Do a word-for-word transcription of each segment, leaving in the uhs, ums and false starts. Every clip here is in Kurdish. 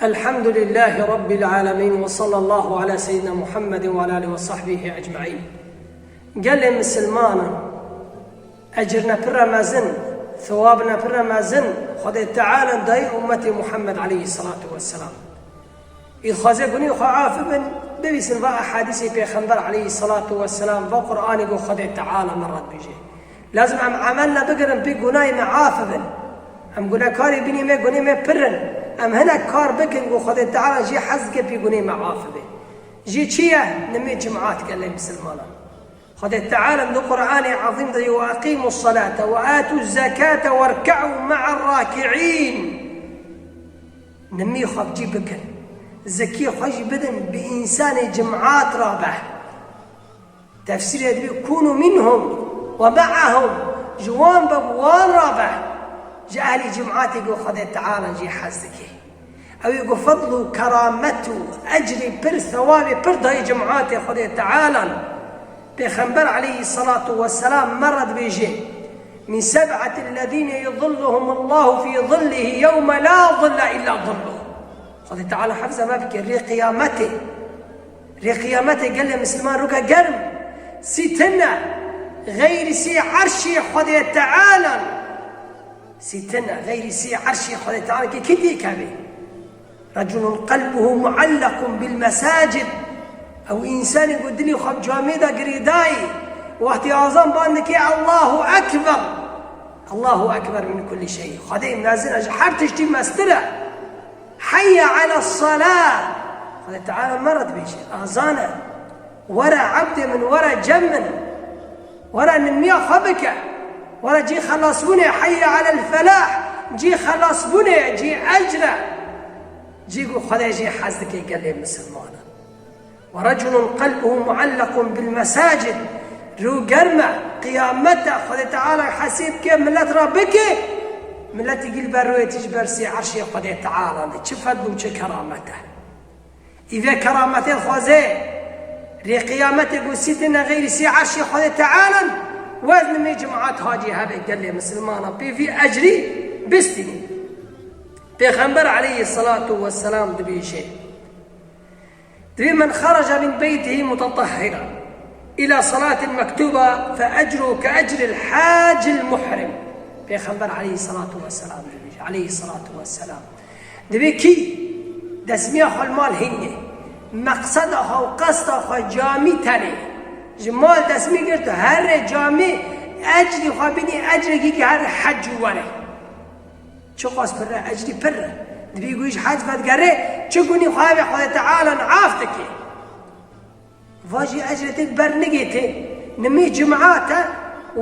Elhamdülillahi Rabbil alemin ve sallallahu ala seyyidina Muhammedin ve ala alihi ve sahbihi ecmaîn. Gelê misilmanan, ecirne pir e mezin, thewabne pir e mezin, Xwedê Teala dayî ummetê Muhammed aleyhissalatu vesselam. Î dixwaze gunê xwe afibin, bibîsin va ehadîsê Pêxember aleyhissalatu vesselam, va Qur'anê ku Xwedê Teala me re dibêje. Lazim em emelne bigirin pê gunayê me afibin. Em gunekarê bînî me, gunê me pir in. Em hinek kar bikin ku Xwedê Teala jê hez dike pê gunê me afibe. Jê çi ye? Nimê cimat gelê misilmanan. Xwedê Teala di Qur'anê Ezîm de yê, "Ve eqîmus salate ve atuz zekate werke'u me'er raki'în." Nimî xwe bi cî bikin. Zekî xwe jî bidin bi însanê cimat re be. Tefsîrê dibê, "Kûnû minhum ve me'ahum." Ji wan be, bi wan re be. Ji ehlî cimatê ku Xwedê Teala jê hez dike. Ew ê ku fedl û keramet û ecrê pir, sewabê pir dayê cimatê Xwedê Teala. Pêxember aleyhissalatu vesselam me re dibêje, "Min seb'atil lezîne yuzilluhumullahu fî zillihi yewme la zille illa zilluh." Xwedê Teala hefza me bike, rê qiyametê. Rê qiyametê gelê misilman rûke germ. Sî tine, xeyrî sî erşê Xwedê Teala. Sî tine, xeyrî sî erşê Xwedê Teala kê kî têkevê? Reculun qelbuhu muallakun bil mesacid. Ew însanê ku dilê xwe bi camê de girêdayî, wextê azan ban dike, "Allahu Ekber." Allahu Ekber min kulli şey. Xwedê mezin e, ji her tiştî mestir e. Heyye ala salah. Xwedê Teala me re dibêje, azan e. Were ebdê min, were cem min. Were nimiya xwe bike. Were cî xelasbûnê, heyye alel felah. Cî xelasbûnê, cî ecr e. Cî ku Xwedê jê hez dike gelê misilmanan. Ve reculun qelbuhu muallakun bil mesacid. Rû germ e, qiyamet e, Xwedê Teala hesêb ke milet re bike. Miletî gil ber rûyê tî ji ber sê erşê Xwedê Teala de. Çi fedl û çi keramet e. Î vê kerametê dixwaze, rê qiyametê ku sî tine xeyrî sî erşê Xwedê Teala, wez nimê cimat hacî hebe gelê misilmana pê vî ecrî bistînî. Pêxember aleyhissalatu vesselam dibêje, dibê, "Men xaraca min beytihi mutetahhiran ila salatin mektuba fe ecru ke ecril hacil muhrim." Pêxember aleyhissalatu vesselam dibêje, aleyhissalatu vesselam. Dibê kî desmiya xwe li mal hînê, meqseda xwe û qesta xwe camî tenê, ji mal desmî girt, herê camî ecrî xwe bînî, ecrekî ki her hec û were. Çiqas pir e, ecrî pir e. Dibî ku ji hec vedigerê, çi gunî xwe hevê Xwedê Teala af dike. Va jî ecrê te ber nigê te, nimê cimat e,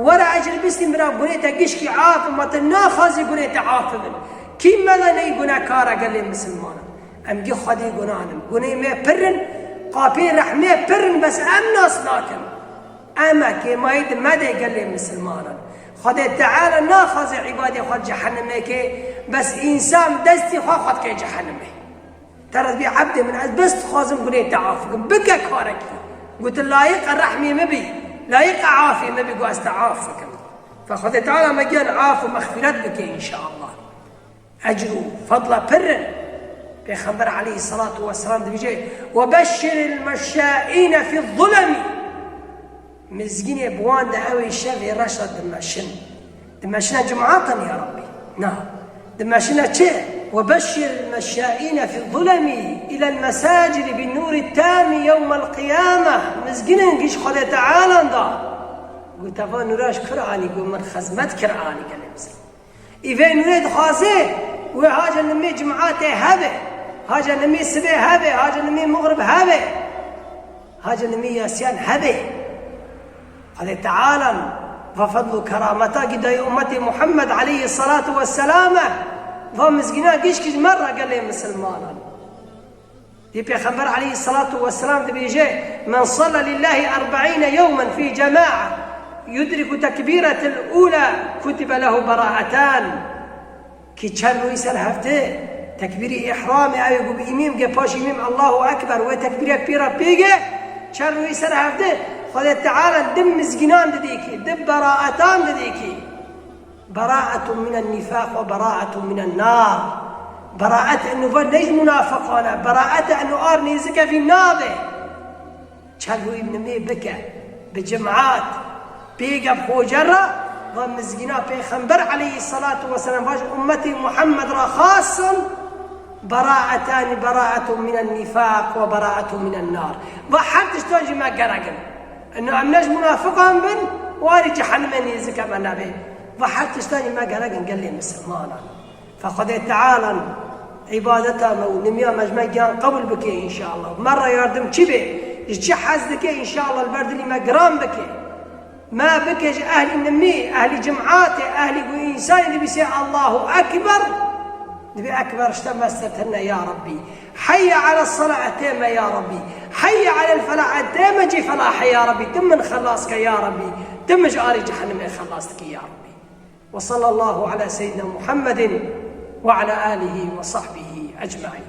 were ecr bistî mira gunê te gişkî af, ma te naxwazî gunê te af bibin. Kî me de ney gunekar e gelê misilmanan? Em gî xwedî gunan in. Gunê me pir in, qapê rehmê pir in, bes em nas nakin. Em e kêmayî di me de gelê misilmanan. Xwedê Teala naxwaze îbadê xwe cehennemê ke, bes însan destî xwe xwe dike cehennemê. Te re dibî, "Ebdê min, ez bes dixwazim gunê te af bikim. Bike karekî." Got, "Layiq e rehmê min bî, layiq e afê min bî, got ez te af bikim." Fe Xwedê Teala me giyan af û mexfîret bike înşeallah. Ecr û fedla pir in. Pêxember aleyhissalatu vesselam dibêje, "Ve beşşiril meşşâîne fî zulemi." Mizgînê bi wan de ew ê şevê reş re dimeşin. Dimeşine cumatan ya Rabbî? Na. Dimeşine çi? "Ve beşşiril meşşâîne fî zulemi ilel mesacidi bin nûri tâmi yewmel qiyâme." Mizgînên giş Xwedê Teala da. Gote va nûra ji kir anî, got min xizmet kir anî gelê mizgîn. Î vê nûrê dixwaze, wê haca nimê cimatê hebe, haca nimê sibê hebe, haca nimê muxrib hebe, haca nimê yasiyan hebe. Xwedê Teala va fedl û kerameta gî dayê ummetê Muhammed aleyhissalatu vesselam e, va mizgîna gişkî ji me re gelê misilmanan. Dî Pêxember aleyhissalatu vesselam dibêje, "Men salla lillahi erbeîne yewmen fî cema'a yudriku tekbîretel ula kutibe lehu beraatan." Kî çend rûyî ser hevde tekbîrî îhramê, ew ê ku bi îmîm ge paş îmîm Allahu Ekber wê tekbîrek pê re pêge, çend rûyî ser hevde Xwedê Teala di mizgînan didê kî, di beraatan didê kî. Beraetun minen nifaq ve beraetun minen nar. Beraet inu ve ne ji munafiqan e, beraet inu ar nêzike vî nabe. Çel wî nimê bike, bi cemaat, pêge bi xoce re, ve mizgîna Pêxember aleyhissalatu vesselam, ve ji ummetê Muhammed re xasin, beraetanî, beraetun minen nifaq ve beraetun minen nar. Ve her tiştan jî me gerek in. Inu em ne ji munafiqan bin, warî cehennemê nêzike me nebe. Ve her tiştan jî me gerek in gelê misilmanan. Fe Xwedê Teala îbadeta me û nimiya me ji me giyan qebûl bike înşallah. Me re yardimçî be, ji çi hez dike înşallah li ber dilî me giran bike. Me bike ji ehlî nimî, ehlî cimatê, ehlî ku însanî dibîse Allahu Ekber, dibê Ekber işte me ser tine ya Rabbî. Heyye ala sela etê me ya Rabbî. Heyye alel felah etê me cî felahê ya Rabbî. Tu min xelas ke ya Rabbî. Tu min ji arî cehennemê xelas dikî ya Rabbî. وصلى الله على سيدنا محمد وعلى آله وصحبه أجمعين.